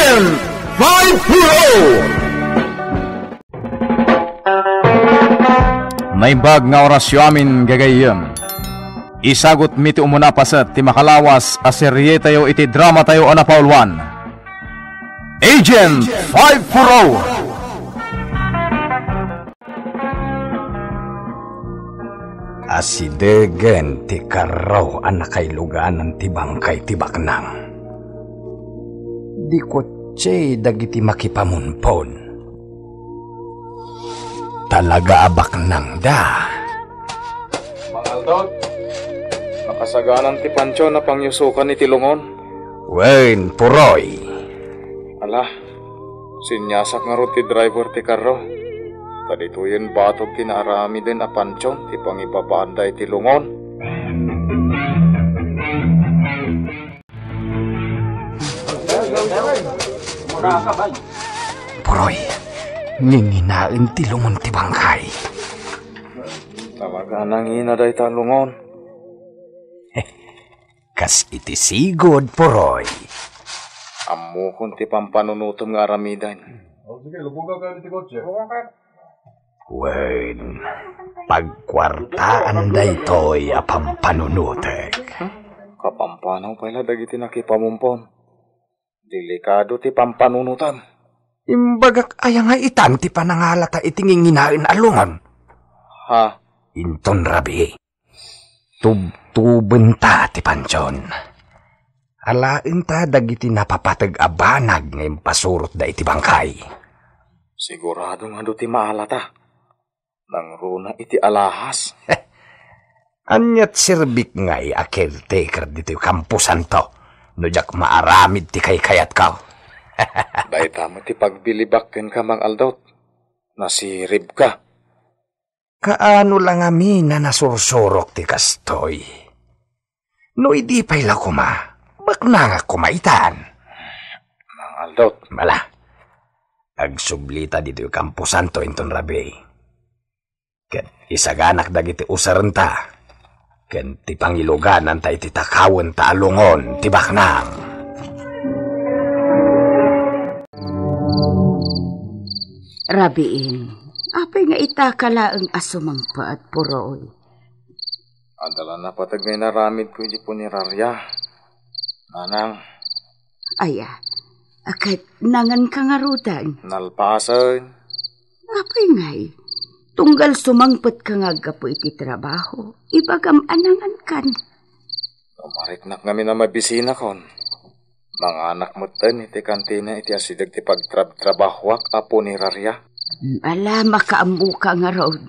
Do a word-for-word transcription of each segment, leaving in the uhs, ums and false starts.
Five four oh. Naimbag nga orasyo amin, gagayyem. Isagutmi ti umuna a paset ti makalawas a serietayo iti dramatayo a napauluan, Agent five four oh. Asidegen ti karro a nakailuganan ti bangkay ti baknang. Dikutse dagiti makipamunpon. Talaga a baknangda. Mang Aldot, nakasaganan ti Pancho a pangyusokan iti lungon. Wen, Puroy. Ala, siniasak ngarud ti driver ti karro. Ta ditoyen batog ti naaramiden a Pancho ti pangibabaanda iti lungon. Puroy, nginginaen ti lungon ti bangkay. Talaga a nangina dayta a lungon. Kas iti sigud, Puroy. Ammokon ti pampanunotem nga aramiden. Wen, pagkuartaan daytoy a pampanunotek. Kapampanaw pay la dagiti nakipamumpon. Delikado ti pampanunotam. Imbagak aya nga itan ti panangalata iti nginginaen a lungon? Ha? Inton rabii, tubtubenta ti Panchon. Alaenta dagiti napapateg a banag nga impasurotda iti bangkay. Sigurado nga adu ti maalata. Nangruna iti alahas. Ania't serbik ngay a caretaker ditoy kamposanto no diak maaramid ti kaykayatko? Dayta met ti pagbilibak kenka, Mang Aldot. Nasiribka. Kaano la ngamin a nasursurok ti kastoy? No idi pay la koma, baknangak koma itan. Mang Aldot. Ala, agsublita ditoy kamposanto inton rabii. Ket isaganak dagiti usarenta ken ti pangilugananta iti takawenta a lungon ti baknang. Rabiin, apay nga itaka laeng a sumangpet, Puroy? Adda la napateg nga inaramidko iti puneraria, Nanang. Aya, ket nanganka ngaruden? Nalpasen. Apay ngay, tunggal sumangpetka nga aggapu iti trabaho, ibagam a nangankan. Umariknak ngamin a mabisinakon. Manganak metten iti kantina iti asideg ti pagtrabtrabahoak a puneraria. Ala, makaammoka ngarud.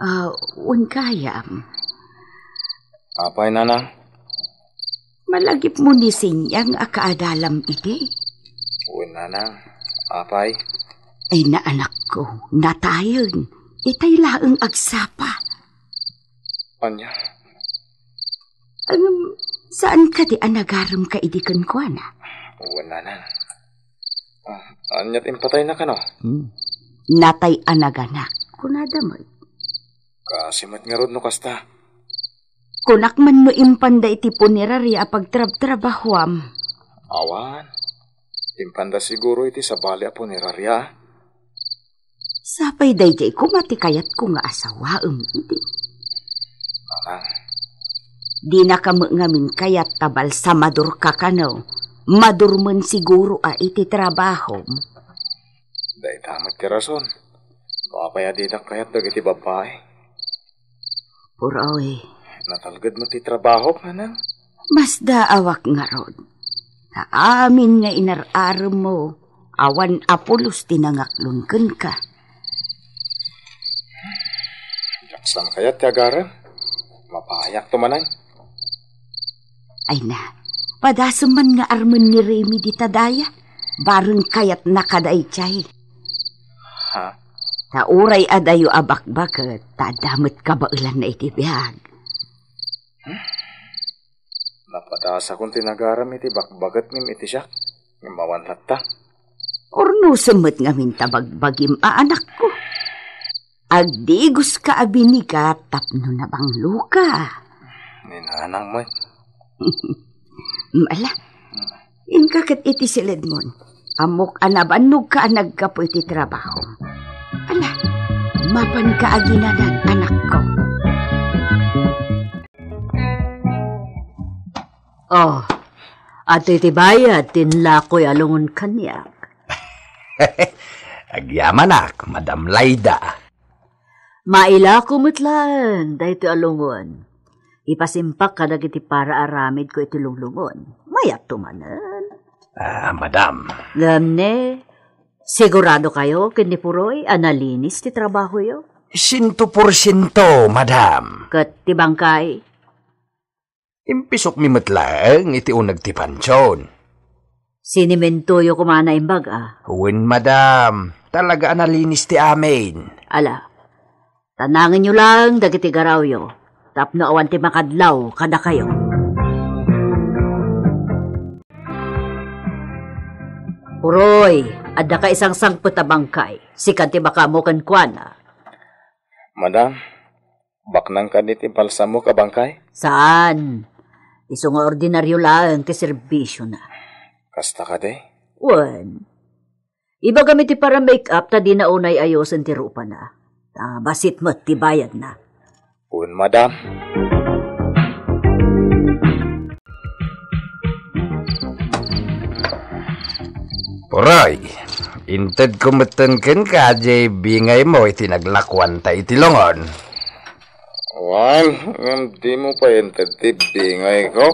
Ah, wen gayam. Apay, Nanang? Malagipmo ni Sinyang a kaadalam idi? Wen, Nanang. Apay? Ay, naanakko, natayen. Itay laeng agsapa. Ania? Ngem, saan kadi a nagaremka idi kenkuana? Wen, Nanang. Ah, ania't impatayna kano? Hmm. Natay a naganak, kunada met. Kaasi met ngarud no kasta. Kunak man no impanda iti puneraria a pagtrabtrabahoam. Awan. Impanda siguro iti sabali a puneraria. Sapay daydiay koma ti kayatko nga asawaem idi. Aman. Dinaka met ngamin kayat ta balsamadorka kano, madormen siguro a iti trabahom. Dayta met ti rason no apay a dinak kayat dagiti babbai. Puroy. Natalged met ti trabahok, Nanang. Masdaawak ngarud. Ta amin nga inar-aremmo, awan a pulos ti nangaklon kenka. Diak saan kayat ti agarem? Mapayakto manen. Ay na, padasem man nga armen ni Remy dita daya. Bareng kayatna kadaydiay. Ha? Ta uray adayo a bakbaket, ta adda met kabaelanna iti biag. Napadasakon ti nagarem iti bakbaket ngem iti siak, ngem awan latta. Urnosem met ngamin ta bagbagim a anakko. Agdigoska a binigat tapno nabangloka. Ni Nanang met. Ala, inka ket iti siledmon. Ammok a nabannogka a naggapu iti trabahom. Ala, mapanka aginanan, anakko. Oh, adtoy ti bayad ti inlakoy a lungon kaniak. Agyamanak, Madam Laida. Mailako met laeng daytoy a lungon. Ipasimpak kadagiti para aramidko iti lunglungon. Mayatto manen. Ah, madam. Ngem ne, sigurado kayo ken ni Puroy a nalinis ti trabahoyo? Siento porsiento, madam. Ket ti bangkay? Impisokmi met laeng iti uneg ti pansion. Sinimentoyo koma naimbag a? Wen, madam. Talaga a nalinis ti amin. Ala, tanangenyo laeng dagiti garawyo tapno awan ti makadlaw kadakayo. Uroy, adda ka isangsangpet a bangkay. Sikan ti makaammo kenkuana. Madam, baknang kadi ti balsamok a bangkay? Saan. Isu nga ordinaryo laeng ti serbisiona. Kasta kadi? Wen. Ibagam iti para-make-up ta dina unay ayosen ti rupana. Ta bassit met ti bayadna. Wen, madam. Puroy, intedko metten kenka diay bingaymo iti naglakuanta iti lungon. Wen, ngem dimo pay inted ti bingayko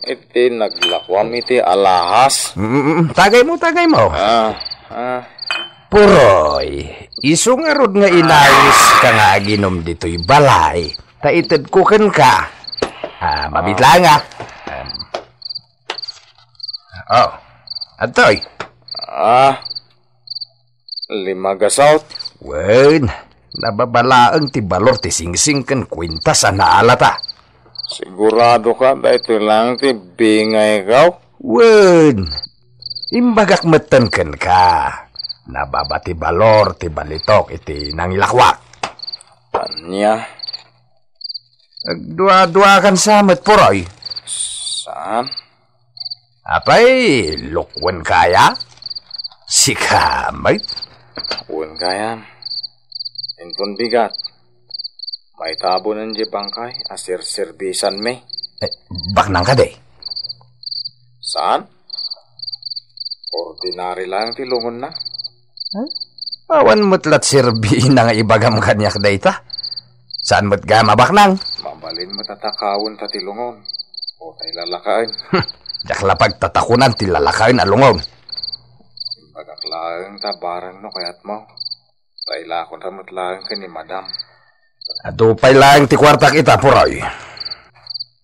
iti naglakuam iti alahas. Mm, mm, mm. Tagaymo, tagaymo. Ah, ah. Puroy, isu ngarud nga inawiska nga aginom ditoy balay, ta itedko kenka. Ah, mabitla nga. Em. Oh, adtoy. Ah, lima gasut. Wen, nababa laeng ti balor ti singsing ken kuintas a naalata. Sigurado ka, daytoy laeng ti bingayko? Wen, imbagak metten kenka. Nababa ti balor ti balitok iti nangilakuak. Ania? Agdua-duakan sa met, Puroy. Saan? Apay, lukwenka aya? Sika met? Wen gayam. Inton bigat, maitabonen diay bangkay a serserbisanmi. Eh, baknang kadi? Saan? Ordinary laeng ti lungonna. Huh? Awan met lat serbina nga ibagam kaniak dayta. Saan met gayam a baknang? Mabalin met a takawenta ti lungon. O tay lalakaen. Diak la pagtatakonan ti lalakaen a lungon. Imbagak laeng ta barang no kayatmo. Ta ilakon ta met laeng ken ni Madam. Adu pay laeng ti kuartak ita, Puroy.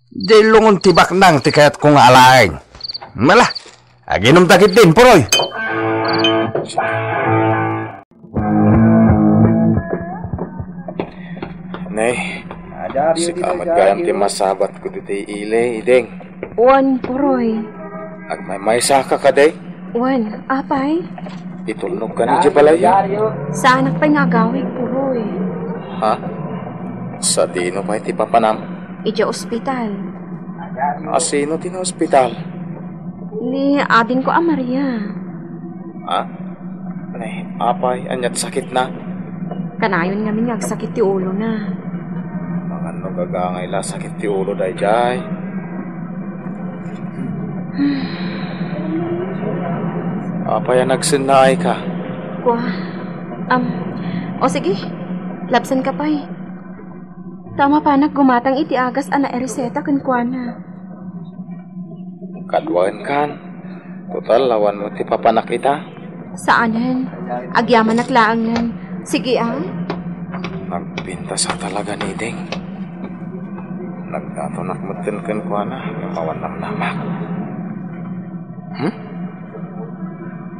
Diay lungon ti baknang ti kayatko nga alaen. Mala, aginom ta ketdin, Puroy. Nay, sika met gayam ti masabatko ditoy ili, Iding. Wen, Puroy. Agmaymaysa ka kadi? Wen, apay? Itulnog ka ni idiay balay? Saanak pay nga agawid, Puroy. Ha? Sadino pay ti papanam? Idiay ospital. A sino ti naospital? Ni adingko a Maria. Ha? Nay, apay, aniat sakitna? Kanayon ngamin nga agsakit ti ulona. Mangan no gagangay la sakit ti ulo daydiay. Apay a nagsennaay ka? Kua, am, o sige, labsan ka pay. Ta mapanak gumatang iti agas a naireseta kenkuana. Kaduaenkan. Total, awan met ti papanak ita. Saanen. Agyamanak laengen. Sige, a. Nagpintas a talaga ni Ding. Nagdatonak metten kenkuana, ngem awan namnamak. Hmm?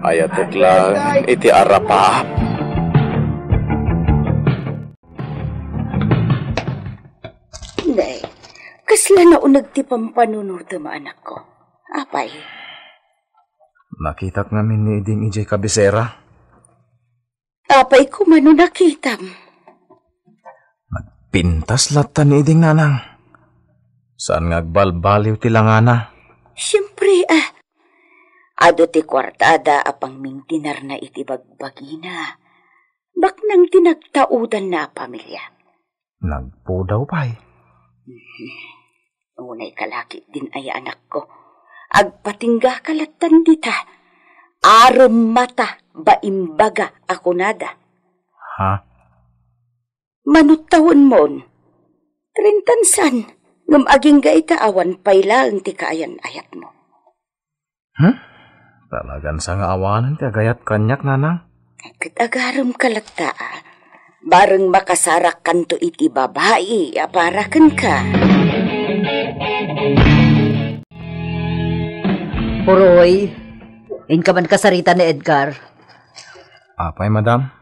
Ayatek laeng iti arapaap. Nay, kasla nauneg ti pampanunotem a anakko. Apay? Nakitak ngamin ni Iding idiay kabisera. Apay koma no nakitam? Nagpintas latta ni Iding, nanang. Saan nga agbalbaliw ti langana. Siempre, ah. Adu ti kuartada a pangmintinarna iti bagbagina. Baknang ti nagtaudanna a pamilia. Nagpudaw pay. Unay kalakit din aya anakko. Agpatinggaka lattan dita. Arem mata baimbaga a kunada. Ha? Manuttawenmon. Trinta insan, ngem agingga ita awan pay laeng ti kaayan-ayatmo. Hmm? Talagan sa nga awanen ti agayat kaniak, nanang? Ket agarem ka latta, a. Bareng makasarakkanto iti babai a para kenka. Puroy, inka man kasarita ni Edgar. Apay, madam?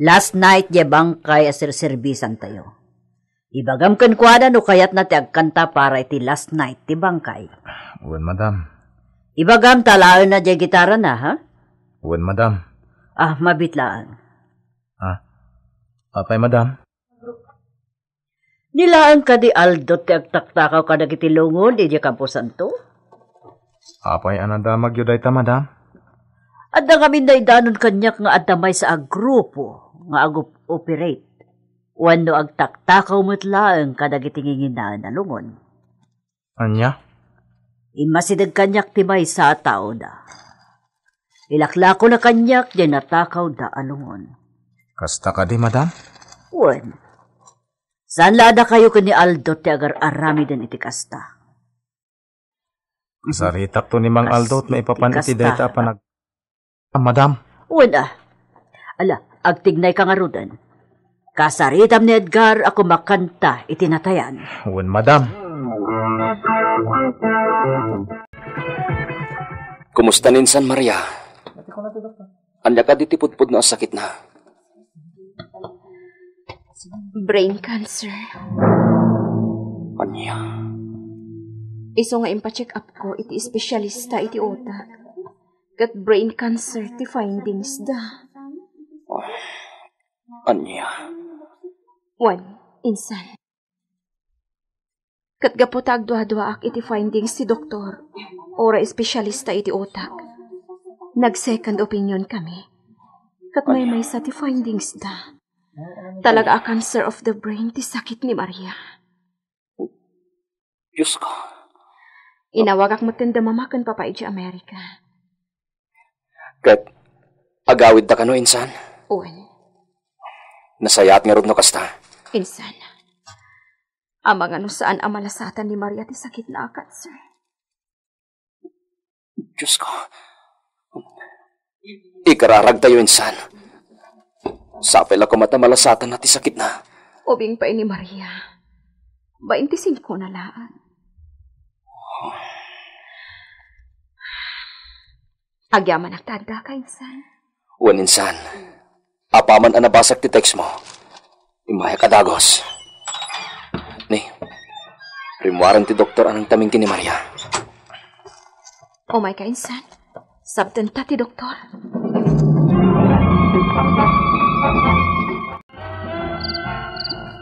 Last night, diay bangkay a serserbisantayo. Ibagam kenkuana no kayatna ti agkanta para iti last night ti bangkay. Wen, madam. Ibagam ta alaenna diay gitarana, ha? Wen, madam. Ah, mabiit laeng. Ah, apay, madam? Ni laeng kadi Aldo ti agtaktakaw kadagiti lungon idiay kamposanto? Apay a nadamagyo dayta, madam? Adda ngamin naidanon kaniak nga adda maysa a grupo nga ag-operate wenno agtaktakkaw met laeng kadagiti nginginaen a lungon. Ania? Immasideg kaniak ti maysa a taoda. Ilaklakona kaniak diay natakawda a lungon. Kasta kadi, madam? Wen. Saan la a dakayo ken ni Aldo ti agar-aramiden iti kasta? Kasaritakto ni Mang Aldo, maipapan iti dayta a panag-, Ah, madam. Wen, a. Ala, agtignayka ngaruden. Kasaritam ni Edgar a kumakanta iti natayan. Wen, madam. Kumusta ni insan, Maria? Ania kadi ti pudpudno a sakitna? Brain cancer. Ania? Isu nga impacheck up ko iti espesyalista iti utak. Ket brain cancer ti findings da. Oh, ania? Wen, insan. Ket gapu ta agduaduaak iti findings ti doktor, uray espesyalista iti utak, nag-second opinion kami. Ket maymaysa ti findings da. Talaga a cancer of the brain ti sakit ni Maria. Diyos ko. Inawagak metten da mama ken papa idiay Amerika. Ket agawidda kano, insan? Wen. Nasayaat ngarud no kasta. Insan. Amangan no saan a malasatan ni Maria ti sakitna a cancer. Diyos ko. Ikararagtayo, insan. Sapay la koma ta malasatanna ti sakitna. Ubing pay ni Maria. Bainti singko na laeng. Agyamanak ta addaka, insan. Wen, insan. Apaman a nabasak ti text mo, immayak a dagus. Ni, rimmuaren ti doktor a nangtaming ken ni Maria. Umayka, insan. Sabdenta ti doktor.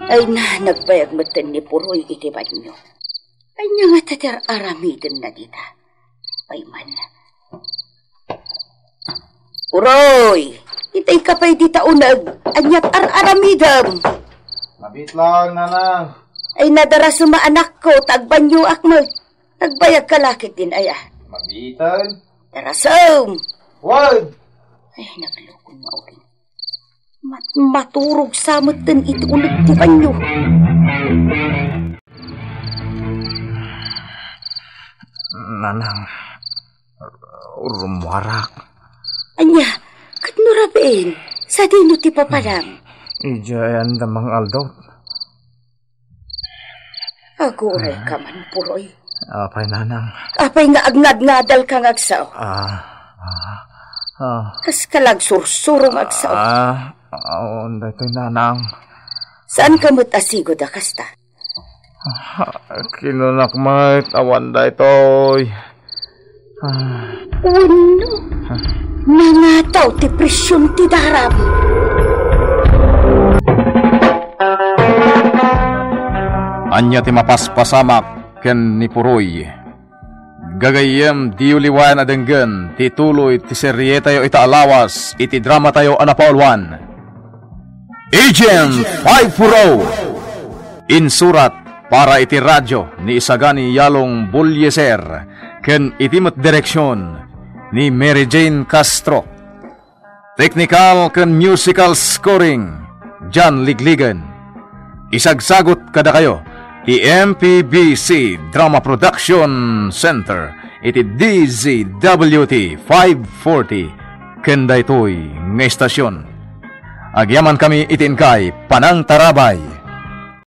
Ay na, nagbayag metten ni Puroy iti banio. Ania ngata ti ar-aramidenna dita? Ay man. Uroy, itay ka pay dita uneg. Aniat ar-aramidem? Mabit lang, nanang. Ay, nadarasem a anakko, ta agbanioak met. Nagbayag ka lakit din, ay, ah. Mabiten? Darasem. Wen. Ay, naglukon nga uling. Mat-, maturog sa metten iti uneg ti banio. Nanang, rummuarak. Ania, ket no rabiin, sadino ti papalam? Idiay anda Mang Aldo. Aguray ka man, Puroy. Apay, nanang? Apay nga agngadngadal ka nga agsao? Ah, ah, ah. Kas ka lagsursuro nga agsao? Ah, awan daytoy, nanang. Saan ka met a sigud a kasta? Ah, kinunak met, awan daytoy. Ah. Wenno, nangataw ti presyon ti daram. Ania ti mapaspasamak ken ni Puroy? Gagayyem, diyo liwayan a denggen ti tuloy ti serietayo ita a lawas iti dramatayo a napauluan, Agent five four oh. Insurat para iti radyo ni Isagani Yalong Bulyeser ken iti met direksion ni Mary Jane Castro. Technical ken musical scoring, John Ligligan. Isagsagut kadakayo ti M P B C Drama Production Center iti D Z W T five forty ken daytoy nga istasyon. Agyamankami iti inkay panangtarabay.